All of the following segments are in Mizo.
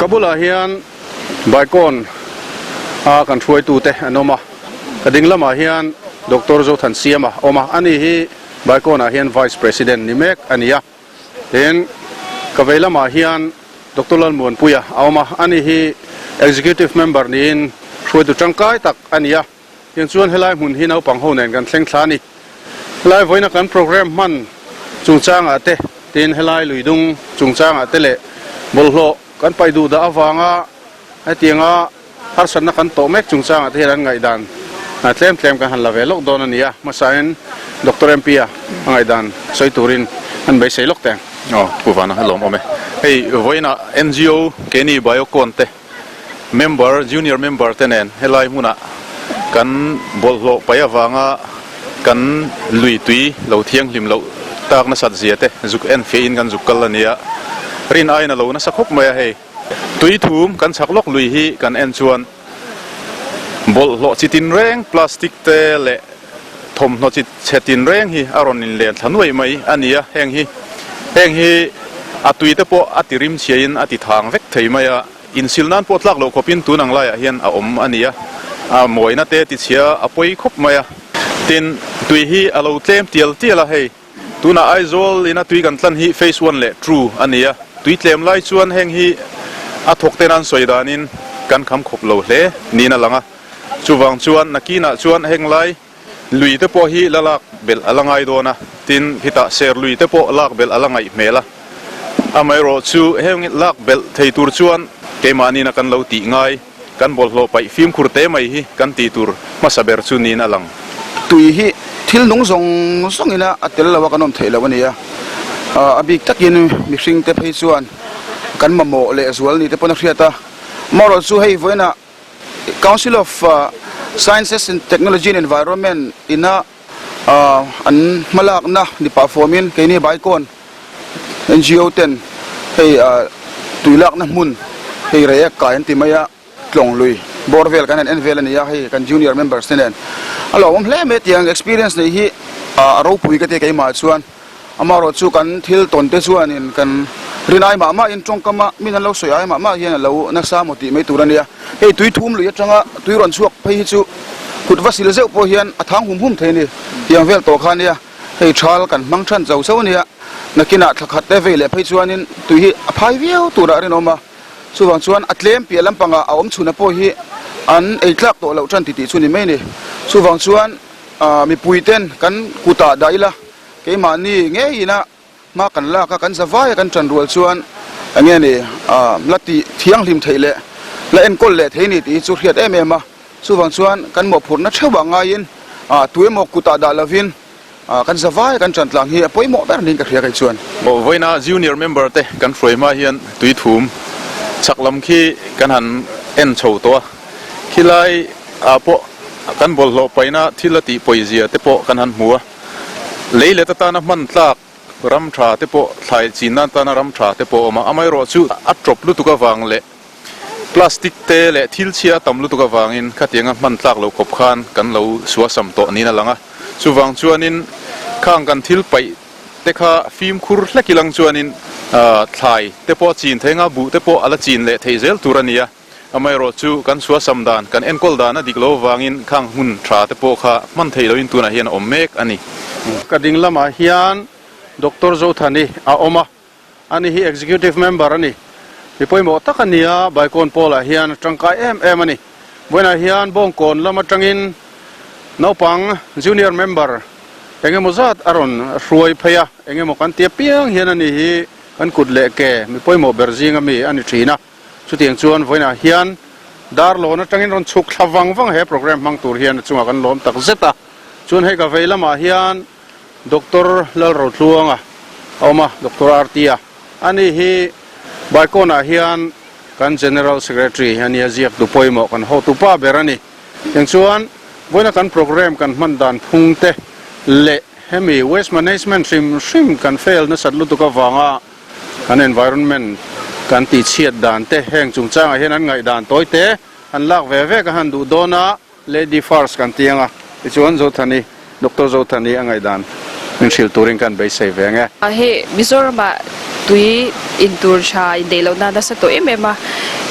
Ka bulah hian Baikawn a kan hruaitute an awm a, ka ding lamah hian Doctor Zothansiama a awm a, ani hi Baikawnah hian Vice President ni mek a ni a. Tin, ka vei lamah hian Doctor Lalmuanpuia a awm a, ani hi Executive Member niin hruaitu tangkai tak a ni a. Tiang chuan helai hmun hi naupang ho nen kan thleng thla a ni. Helai vawiina kan programme hman chungchangah te, tin helai luidung chungchangah te leh bawlhhlawh kan paih duh dah avanga hetianga harsatna kan tawh mek chungchangah te hian an ngaihdan tlem tlem kan han la ve lawk dawn a ni a. Hmasain Doctor MP-a a ngaihdan sawi turin an beisei lawk teng. Aw, Pu Vana a lawmawm e. Hei vawiinah NGO Keini Biocon te Member, Junior member te nen helai hmunah kan bawlhhlawh paih avanga kan lui tui lo thianghlim loh tak nasat zia te zuk en fiah in kan zuk kal a nia. Rin aiin a lo nasa khawp mai a hei. Tui thum kan chhak lawk lui hi kan en chuan bawlhhlawh chi tin reng plastic te leh thawmhnaw chi chhe tin reng hi a rawn inlen thla nuaih mai a ni a, heng hi heng hi a tui te pawh a ti rim chhia in a ti thang vek thei mai a. Insil nan pawh tlak loh khawpin tun ang laiah hian a awm a ni a, a mawina te tichhia a pawi khawp mai a. Tin, tui hi a lo tlem tial tial a, hei tunah Aizawl ina tui kan tlan hi phase one leh two a ni a, tui tlem lai chuan heng hi a thawk ten an sawi danin kan kham khawp lo hle niin a lang a, chuvang chuan nakinah chuan heng lai Lui te pawh hi la lak belh a la ngai dawn a, tin khitah ser lui te pawh lak belh a la ngaih hmel a. Amaherawh chu heng lak belh thei tur chuan keimahniina kan lo tih ngai, kan bawlhhlawh paih fimkhur te mai hi kan tih tur hmasa ber chu niin a lang. Tui hi thil nung zawng zawngin a tel lo a kan awm theih lo a ni a, a bik takin mihring te phei chuan kan mamawh leh zual ni te pawn a hriat a, amaherawh chu hei vawiinah Council of Sciences and Technology and Environment ina an hmalakna ni pah fawmin keini Baikawn NGO ten hei tuilakna hmun hei Reiek kai an ti mai a, tlawng lui bawr vel kan han en vel a ni a, hei kan junior members te nen a lawmawm hle mai tiang experience nei hi a ropui ka ti keimah chuan. Amaherawh chu kan thil tawn te chuanin kan rin ai mah mahin tawngkama min an lo sawi ai mah mah hian a lo nasa maw tih mai tur a nia. Hei tui thum lui atanga tui rawn chhuak phei hi chu kut va sil zeuh pawh hian a thang hum hum thei a ni. Tiang vel tawh kha a nia. Hei thal kan hmang than chau chau a nia. Nakinah thla khat te vei leh phei chuanin tui hi a phai viau turah a rinawm a. Chuvang chuan a tlem piah lampangah a awm chhuna pawh hi an ei tlak tawh loh tan titih chu ni mai a ni. Chuvang chuan mipui ten kan kutah dah ila. Keimahni ngeiin a hma kan lak a, kan zavai a kan ṭan rual chuan eng nge ni la tih thianghlim theih leh la enkawl leh thei ni tih hi chu hriat em em a. Chuvang chuan kan mawhphurhna theuhah ngaiin tu emaw kutah dah lovin kan zavai a kan ṭan tlang hi a pawimawh ber niin ka hria kei chuan. Vawiina Junior member te kan hruai hma hian tui thum chhak lam khi kan han en chho tawh a, khilai ah pawh kan bawlhhlawh paihna thil a tih pawizia te pawh kan han hmu a. Lei let atana hman tlak ram tha te pawh thlai chin nan tana ram tha te pawh a awm a, amaherawhchu a tawp lutuk avang leh plastic te leh thil chhia a tam lutuk avangin khatianga hman tlak lo khawp khan kan lo suasam tawh niin a lang a. Chuvang chuanin khang kan thil paih te kha fimkhur hlek ilang chuanin thlai te pawh a chin thei anga buh te pawh a la chin leh theih zel tur a ni a. Amaherawh chu kan suasam dan, kan enkawl dan a dik lo avangin khang hmun tha te pawh kha hman theih loin tunah hian a awm mek a ni. Ka ding lamah hian Doctor Zothani a awm a, ani hi Executive Member a ni. Mi pawimawh tak a ni a, Baikawn Pawlah hian a tangkai em em a ni. Vawiinah hian Bawngkawn lam atangin naupang Junior Member eng emaw zat a rawn hruai phei a, eng emaw kan ti apiang hian ani hi kan kut leh ke mi pawimawh ber zinga mi a ni thin a. Chutiang chuan vawiinah hian Darlawn atangin rawn chhuk thla vang vang he programme hmang tur hian a chungah kan lawm tak zet a. Chuan hei ka vei lamah hian Doctor Lalrotluanga a awm a, Doctor RT-a. Ani hi Baikawnah hian kan General Secretary a nia ziaktu pawimawh kan hotupa ber a ni. Tiang chuan vawiina kan programme kan hman dan phung te leh hemi waste management hrim hrim kan fail nasat lutuk avanga Kan environment kan tihchhiat dan te heng chungchangah hian an ngaihdan tawi te han lak ve ve ka han duh dawn a, Lady first kan ti ang a, tichuan Zothani, Doctor Zothani a ngaihdan min hrilh turin kan beisei ve ang e. Hei Mizoramah tui in tur tha indeih lohna nasa tawh em em a,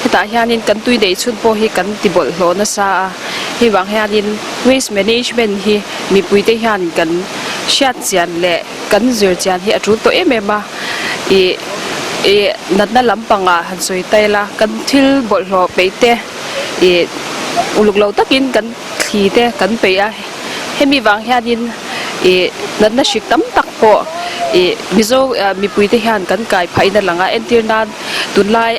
hetah hianin kan tui neih chhun pawh hi kan ti bawlhhlawh nasa a, hei vang hianin waste management hi mipuite hian kan hriat chian leh kan zir chian hi a tul tawh em em a, ih ih natna lampangah han sawi ta ila kan thil bawlhhlawh peih te ih uluk lo takin kan thli te kan peih a. Hemi vang hianin ih natna hrik tam tak pawh ih Mizo mipui te hian kan kai phahin a lang a, entir nan tunlai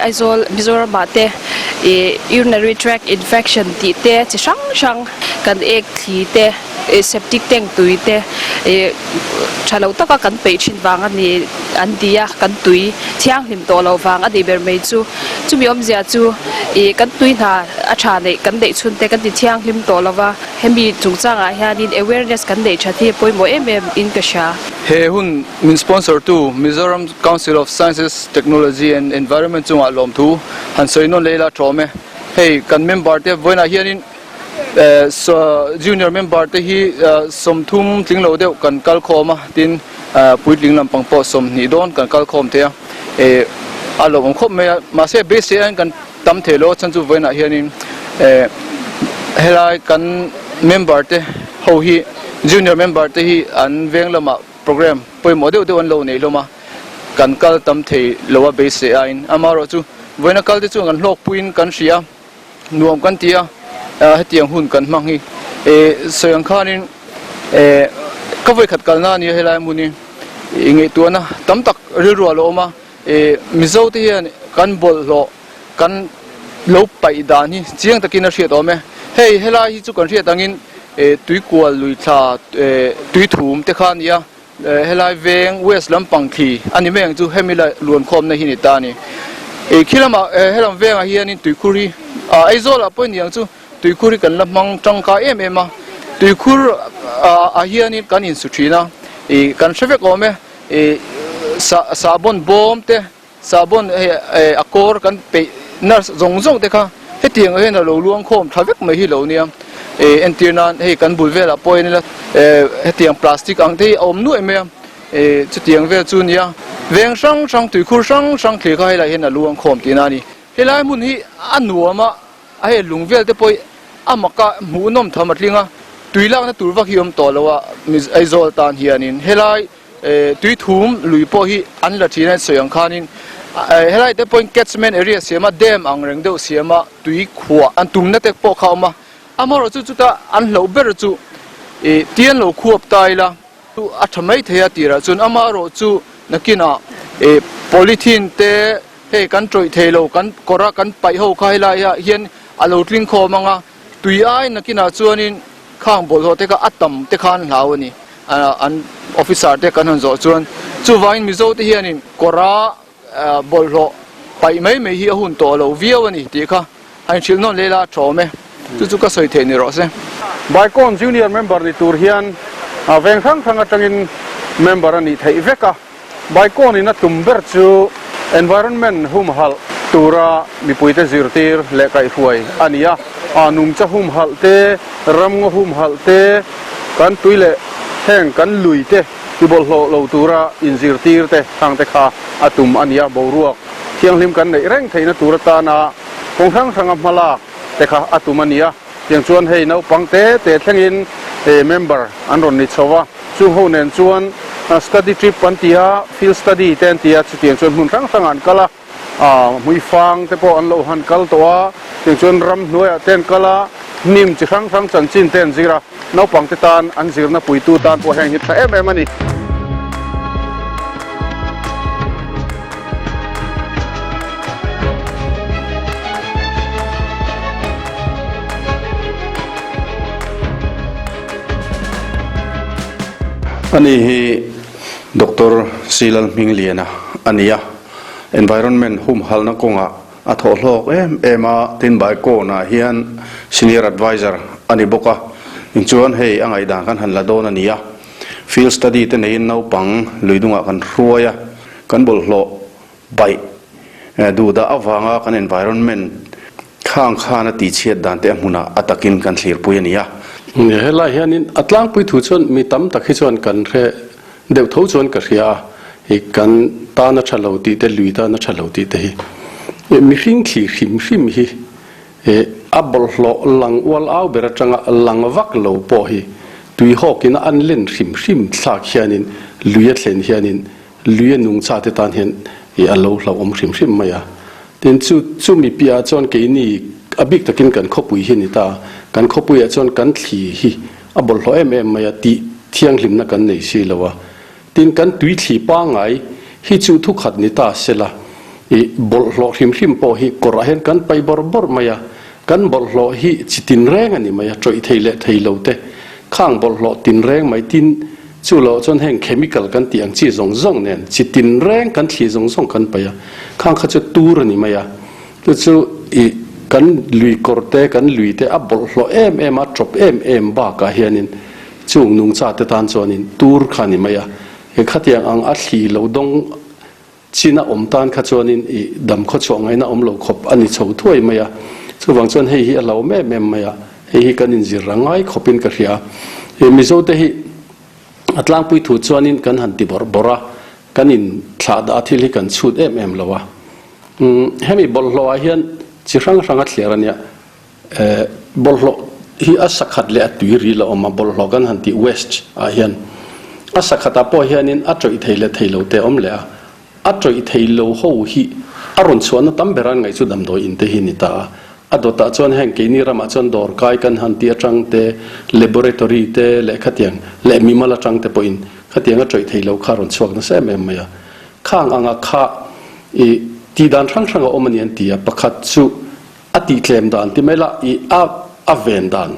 Aizawl Mizoramah te ih urinary tract infection tih te chi hrang hrang kan ek thli te ih septic tank tui te ih tha lo taka kan peih thin vang a ni an ti a, kan tui thianghlim tawh loh vang a nih ber mai chu. Chumi awmzia chu ih kan tui hna a tha neih kan neih chhun te kan ti thianghlim tawh lo va, hemi chungchangah hianin awareness kan neih that hi a pawimawh em em in ka hria. He hun min sponsor tu Mizoram Council of Sciences, Technology and Environment chungah lawmthu han sawi nawn leh ila tawm e. Hei kan member te vawiinah hianin Junior member te hi 30 tling lo deuh kan kal khawm a, tin puitling lampang pawh 20 dawn kan kal khawm thei a, a lawmawm khawp mai a, mahse beisei aiin kan tam thei lo a chhan chu vawiinah hianin helai kan member te ho hi junior member te hi an veng lamah program pawimawh deuh deuh an lo nei hlawm a, kan kal tam thei lo a beisei aiin amaherawhchu vawiina kal te chuan kan hlawkpuiin kan hria a. Nuam kan ti a, hetiang hun kan hmang hi sawi ang khanin ka vawikhat kalna a nia helai hmun hi i ngaihtuahna tam tak rilru a lo awm a, Mizo te hian kan bawlhhlawh kan lo paih dan hi chiang takin a hriat awm e. Hei helai hi chu kan hriat angin tuikual lui thla tuithum te kha a ni a, Helai veng west lampang thli a ni mai ang chu hemi la luankhawmna hi ni ta a ni. Ih khi lamah helam vengah hianin tuikhur hi ah Aizawlah pawh ni ang chu tuikhur hi kan la hmang tangkai em em a. Tuikhur ah hianin kan insu thin a, ih kan hre vek awm e, ih sahbawn bawm te Sahbawn hei a kawr kan peih nurse zawng zawng te kha hetiang ah hian a lo luang khawm tha vek mai hi lo nia. Entir nan hei kan bul velah pawh en ila hetiang plastic ang te hi a awm nuaih mai a, chutiang vel chu nia. Veng hrang hrang tuikhur hrang hrang thlir kha helaiah hian a luang khawm tihna a ni. Helai hmun hi a nuam a, hei lung vel te pawh hi a mak a, hmuhnawm tham a tling a, tui lakna tur vak hi a awm tawh lo a Aizawl tan hianin helai Tui thum lui pawh hi an la thin a sawi ang khanin helai te pawhin catchment area siam a dam ang reng deuh siam a tui khuah an tumna te pawh kha a awm a amaherawh chu chuta an hlauh ber chu ih tian lo khuap ta ila chu a tha mai thei a tirah chuan amaherawh chu nakinah ih polythene te hei kan tawih thei lo kan kawr a kan paih ho kha helai ah hian a lo tling khawm ang a tui ai nakinah chuanin Khang bawlhhlawh te kha a tam te khan hlau a ni. An officer te kan han zawh chuan chuvangin Mizo te hianin kawra bawlhhlawh paih mai mai hi a hun tawh lo viau a ni tih kha a inhrilh nawn leh la a tha awm e. Chu chu ka sawi theih ni rawh se. Baikawn Junior member ni tur hian veng hrang hrang atangin member a nih theih vek a. Baikawnin a tum ber chu environment humhalh tura mipuite zirtir leh kaihhruai a ni a. Nungcha humhalh te, ramngaw humhalh te, kan tui leh heng kan lui te tibawlhhlawh lo tura inzirtir te hang te kha a tum a ni a. Boruak thianghlim kan neih reng theihna tur atana kawng hrang hranga hmalak te kha a tum a ni a. Tiang chuan hei naupang te te thlengin member an rawn ni chho a, chung ho nen chuan study trip an ti a, field study te an ti a, chutiang chuan hmun hrang hrangah an kal a, hmuifang te pawh an lo han kal tawh a, tiang chuan ramhnuaiah te an kal a, hnim chi hrang hrang chanchin te an zir a, naupang te tan an zirna puitu tan pawh heng hi tha em em a ni. Ani hi Doctor Silal Hmingliana a ni a, Environment humhalna kawngah a thawh hlawk em em a, tin Baikawnah hian Senior Adviser a ni bawk a, inchuan hei a ngaihdan kan han la dawn a ni a, Field Study te neiin naupang luidungah kan hruai a, kan bawlhhlawh Paih duhdah avanga kan environment khang khan a tihchhiat dan te a hmunah a takin kan thlirpui a ni a. Helai hianin a tlangpui thu chuan mi tam tak hi chuan kan hre deuh tho chuan ka hria a, i kan tan a tha lo tih te, lui tan a tha lo tih te hi. Mihring thli hrim hrim hi a bawlhhlawh lang ual au ber atanga lang vak lo pawh hi tui hawkin a an len hrim hrim thlak hianin lui a thlen hianin lui a nungcha te tan hian a lo hlauhawm hrim hrim mai a. Tin, chu chu mi piahah chuan keini a bik takin kan khawpui hi a ni ta a, kan khawpuiah chuan kan thli hi a bawlhhlawh em em mai a tih thianghlimna kan nei si lo a. Tin, kan tui thli pangngai hi chu thukhat ni ta se la, i bawlhhlawh hrim hrim pawh hi kawrah hian kan paih bawrh bawrh mai a, kan bawlhhlawh hi chi tinreng a ni mai a, tawih thei leh thei lo te khang bawlhhlawh tinreng mai tin, Chu loh chuan heng chemical kan tih ang chi zawng zawng nen chi tinreng kan thli zawng zawng kan paih a, khang kha chu tur a ni mai a. Chu chu i kan lui kawr te, kan lui te a bawlhhlawh em em a, tawp em em bakah hianin chung nungcha te tan chuanin tur kha a ni mai a. He khatiang ang a thli lo dawng Chin a awm tan kha chuanin i dam khaw chhuah ngaihna awm lo khawp a ni chho thuai mai a, chuvang chuan hei hi a hlauhawm em em mai a, hei hi kan inzir a ngai khawpin ka hria. I Mizote hi a tlangpui thu chuanin kan han ti bawrh bawrh a, kan inthlah dah a thil hi kan chhut em em lo a. Hemi bawlhhlawh ah hian chi hrang hrang a thliar a nia, bawlhhlawh hi a sakhat leh a tui ril a awm a, bawlhhlawh kan han tih waste ah hian a sakhat ah pawh hianin a tawih thei leh thei lo te a awm leh a, a tawih thei lo ho hi a rawn chhuahna tam ber an ngaih chu damdawi in te hi ni ta a, a dawtah chuan heng keini ramah chuan dawr kai kan han tih atang te, laboratory te leh khatiang leh mimal atang te pawhin khatiang a tawih thei lo kha a rawn chhuak nasa em em mai a, khang anga kha i tih dan hrang hrang a awm a ni an ti a, pakhat chu. A tih tlem dan ti mai la i a a ven dan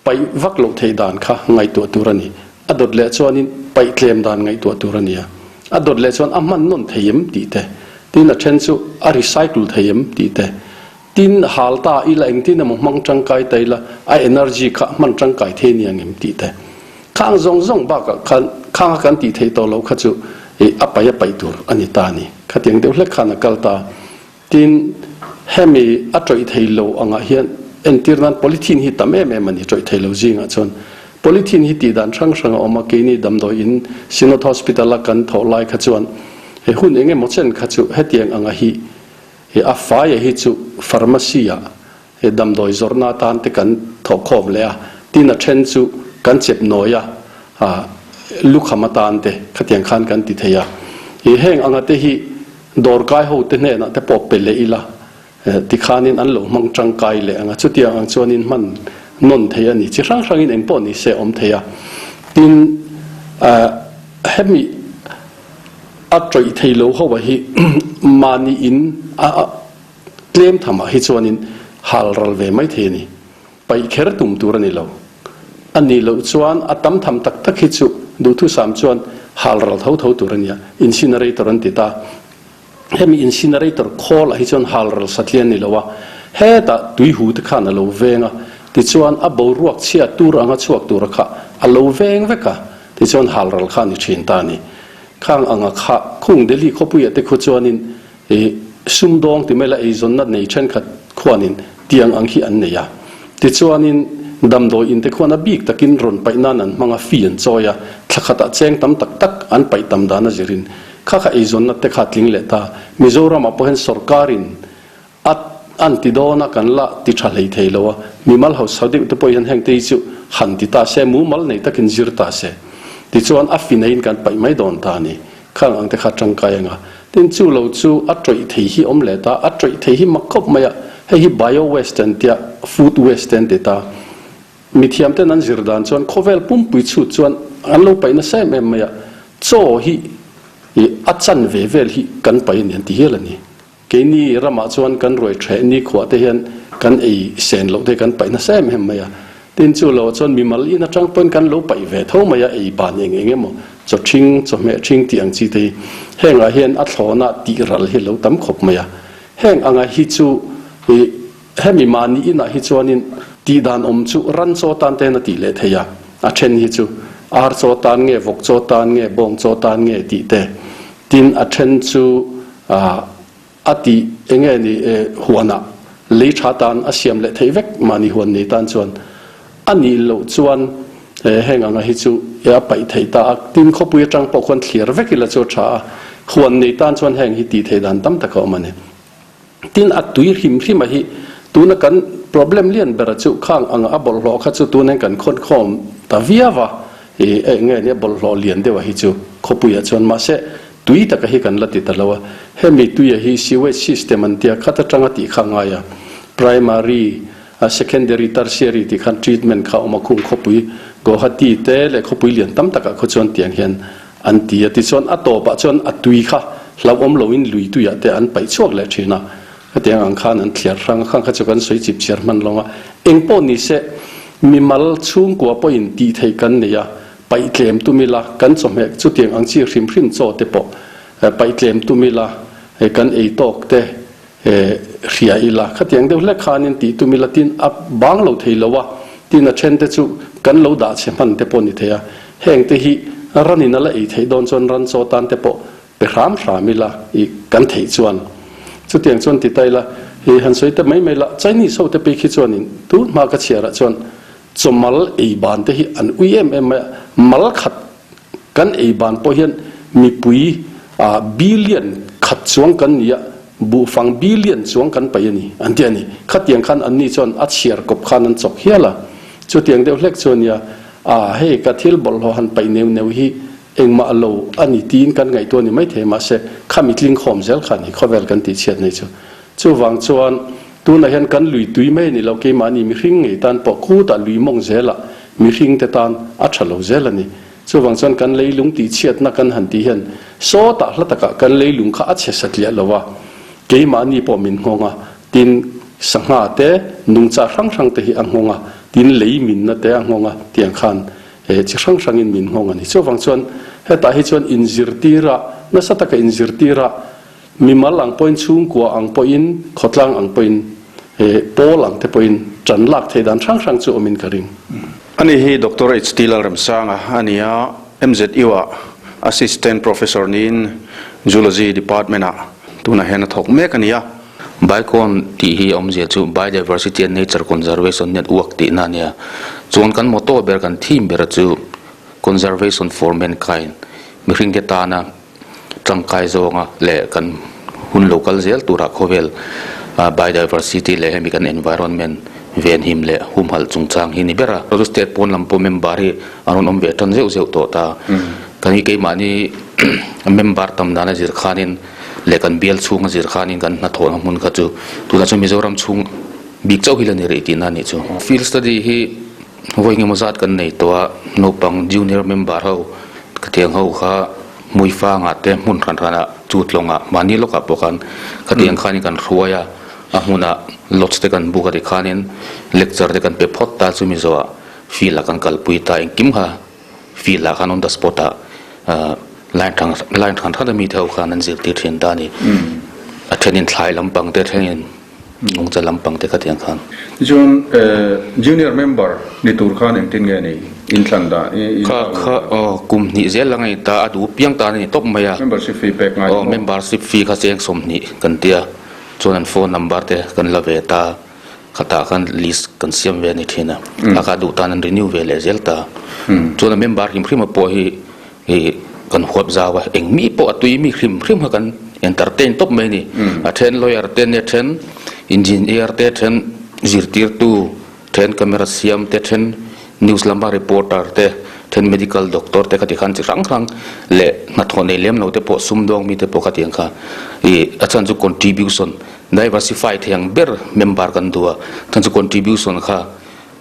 paih vak loh theih dan kha ngaihtuah tur a ni. A dawt leh chuanin paih tlem dan ngaihtuah tur a ni a. A dawt leh chuan a hman nawn thei em tih te, tin a then chu a recycle thei em tih te, tin hal ta ila engtin emaw hmang tangkai ta ila a energy kha hman tangkai thei nia ngem tih te. Khang zawng zawng bakah khan khang a kan tih theih tawh loh kha chu i a paih a paih tur a ni ta a ni. Khatiang deuh hlek khan a kal ta. Tin, hemi a tawih thei lo angah hian entir nan polythene hi tam em em a ni, tawih thei lo zingah chuan. Polythene hi tih dan hrang hrang a awm a, keini damdawi in Synod Hospital a kan thawh lai kha chuan he hun eng emaw chen kha chu hetiang anga hi he a faia hi chu pharmacy ah he damdawi zawrhna atan te kan thawh khawm leh a, tin a then chu kan chep nawi a, lukham atan te khatiang khan kan ti thei a. Heng anga te hi Dawrkai ho te hnenah te pawh pe leh ila, tikhanin an lo hmang tangkai leh ang a, chutiang ang chuanin hman nawn thei a ni. Chi hrang hrangin eng pawh ni se awm thei a. Tin, hemi a tawih thei lo ho a hi mahni in a tlem thamah hi chuanin hal ral ve mai thei a ni. Paih kher tum tur a ni lo. A nih loh chuan a tam tham tak tak hi chu duhthusam chuan hal ral tho tho tur a nia. Incinerator an ti ta. Hemi incinerator khawl ah hi chuan hal ral satlian ni lo a, hetah tuihu te khan a lo veng a, tichuan a boruak chhia tur anga chhuak tura kha a lo veng vek a, tichuan hal ral kha a ni thin ta a ni. Khang anga kha khung Delhi khawpuiah te khu chuanin I sumdawng ti mai la eizawnna nei thenkhat khuanin tiang ang hi an nei a. Tichuanin damdawi inte khuan a bik takin rawn paih nan an hmang a, fee an chawi a, thla khatah cheng tam tak tak an paih tam dan a zirin kha kha eizawnna te kha tling leh ta. Mizoramah pawh hian sorkarin a an ti dawn a, kan la ti tha hlei thei lo a, mimal hausa deuh te pawh hian heng te hi chu han ti ta se, mumal nei takin zir ta se. Tichuan a fineiin kan paih mai dawn ta a ni. Khang ang te kha tangkai anga. Tin chu lo chu a tawih thei hi awm leh ta, a tawih thei hi mak khawp mai a, hei hi bio waste an tia, food waste an ti ta. Mithiam ten an zir dan chuan khawvel pumpui chhut chuan an lo paih nasa em em mai a, chaw hi a chan ve vel hi kan paih a ni an ti hial a ni. Keini ramah chuan kan ruai ṭheh nikhua te hian kan ei sen loh te kan paih nasa em em mai a. Tin chu lo chuan mimal in aṭang pawhin kan lo paih ve tho mai a, ei ban eng eng emaw chaw ṭhing, chawhmeh ṭhing tih ang chi te hi hengah hian a thlawna tih ral hi lo tam khawp mai a. Heng anga hi chu i hemi mahni inah hi chuanin tih dan awm chu ran chaw tan te hian a tih leh thei a, a ṭhen hi chu ar chaw tan nge, vawk chaw tan nge, bawng chaw tan nge tih te. Tin, a then chu a tih eng nge ni huanah lei tha tan a siam leh theih vek mahni huan nei tan chuan. A nih loh chuan heng anga hi chu a paih theih ta a, tin khawpui atang pawh khuan thliar vek ila chu a tha a, huan nei tan chuan heng hi tih theih dan tam tak a awm a ni. Tin a tui hrim hrim a hi tuna kan problem lian ber a chu khang anga a bawlhhlawh kha chu tuna kan khawn khawm ta viau a, ih eng nge nia bawlhhlawh lian deuh a hi chu khawpui ah chuan mahse tui taka hi kan la ti ta lo a, hemi tui a hi sewage system an tia khat atanga tih kha a ngai a, primary a secondary tertiary tih khan treatment kha a awm a khung khawpui Guwahati te leh khawpui lian tam takah khaw chuan tiang hian An ti a, tichuan a tawpah chuan a tui kha hlauhawm loin lui tuiah te an paih chhuak leh thin a, hetiang ang khan an thliar hrang a, khang kha chu kan sawi chip chhiar hman lawng a, engpawh ni se mimal chhungkua pawhin tih theih kan nei a, paih tlem tum ila kan chawhmeh chutiang ang chi hrim hrim chaw te pawh paih tlem tum ila kan ei tawk te Hria ila, khatiang deuh hlek khanin tih tum ila tin a bang lo thei lo a, tin a then te chu kan lo dah chhe hman te pawh ni thei a, heng te hi ran in a la ei theih dawn chuan ran chaw tan te pawh pe hram hram ila i kan theih chuan chutiang chuan ti ta ila i han sawi te mai mai la Chinese ho te phei khi chuanin tun hma ka chhiarah chuan chawmal ei ban te hi an ui em em mai a, mal khat Kan ei ban pawh hian mipui billion khat chuang kan ni a, buhfang billion chuang kan paih a ni, an ti a ni. Khatiang khan anni chuan a chhiar kawp khan an chawk hial a. Chutiang deuh hlek chu a nia, a hei ka thil bawlhhlawh han paih neuh neuh hi engmah lo a ni tiin kan ngaihtuah a ni maithei, mahse khami tling khawm zel kha a ni khawvel kan tihchhiat nei chu. Chuvang chuan tunah hian kan lui tui mai a ni lo, keimahni mihring ngei tan pawh khutah lui mawng zelah mihringte tan a tha lo zel a ni. Chuvang chuan kan leilung tihchhiatna kan han tih hian sawtah hla takah kan leilung kha a chhe satliah lo a, keimahni pawh min nghawng a, tin sangha te, nungcha hrang hrang te hi a nghawng a, tin lei minna te a nghawng a, tiang khan chi hrang hrangin min nghawng a ni. Chuvang chuan hetah hi chuan inzirtira, nasa taka inzirtira, Mimal ang pawhin, chhungkua ang pawhin, khawtlang ang pawhin, pawl ang te pawhin tan lak theih dan hrang hrang chu awmin ka ring. Ani hi Doctor HT Lalremsanga a ni a, MZU-ah Assistant Professor niin Zoology Department-ah tunah hian a thawk mek a ni a. Biocon tih hi a awmzia chu Biodiversity and Nature Conservation Network tihna a nia. Chuan kan motto ber, kan theme ber chu Conservation for Mankind, mihringte tana tangkai zawnga leh kan hun lo kal zel turah khawvel biodiversity leh hemi kan environment venhim leh humhalh chungchang hi ni ber a. Mizo state pawn lam pawh member hi an rawn awm ve tan zeuh zeuh tawh ta. Kan hi keimahni member tam dan a zir khanin leh kan bial chhung a zir khanin kan hnathawhna hmun kha chu tunah chuan Mizoram chhung bik chauh hi la ni rih tihna a nih chu. Field study hi Vawi engemaw zat kan nei tawh a, naupang junior member ho khatiang ho kha hmuifangah te hmun hran hranah chu tlawngah mahni lawkah pawh khan khatiang khanin kan hruai a, a hmunah lodge te kan book a tikhanin lecture te kan pe phawt ta chumi zawhah field ah kan kalpui ta engkim kha field ah khan on the spot ah line hrang line hran hran a mite ho khan an zirtir thin ta a ni. A thenin thlai lampang te a thenin Nungcha lampang te khatiang khan. Tichuan junior member ni tur khan engtin nge ni inthlan dah i Kha kha aw kum hnih zel a ngei ta a duh piang ta a ni tawp mai a. Membership fee pek ngai Aw membership fee kha cheng 20 kan tia chuan an phone number te kan la ve ta khatah khan list kan siam ve a ni thin a a kha duh tan an renew ve leh zel ta chuan a member hrim hrim a pawh hi Ih kan huap zau a, eng mi pawh a tui mi hrim hrim kha kan entertain tawp mai a ni. A then lawyer te nia then engineer te then zirtirtu then camera siam te then news lama reporter te then medical doctor te khati khan chi hrang hrang leh hnathawh nei lem lo te pawh sumdawng mi te pawh khatiang kha ih a chhan chu contribution diversify thei ang ber member kan duh a chhan chu contribution kha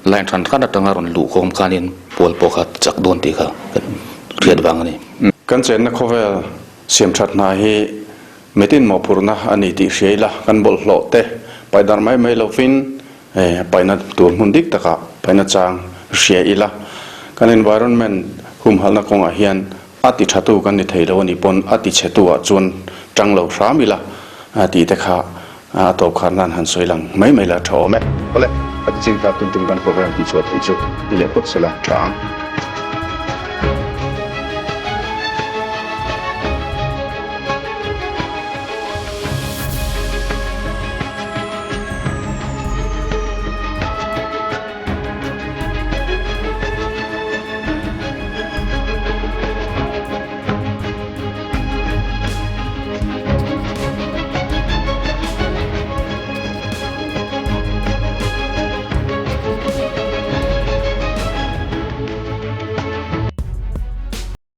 Line hran hran atanga rawn luh khawm khanin pawl pawh kha chak dawn tih kha kan hriat vang a ni. Kan chenna khawvel siamthat hna hi mitin mawhphurhna a ni tih hria ila, kan bawlhhlawh te paidar mai mai lovin paihna tur hmun dik takah paihna chang hria ila, kan environment humhalhna kawngah hian a ti thatu kan ni thei lo a nih pawn a ti chhetu ah chuan tang lo hram ila tih te kha a tawp khar nan han sawi lang mai mai la tha awm e. Awle, a ti ching ta tun tum kan program tih chhuah theih chu ni leh phawt sela tha ang.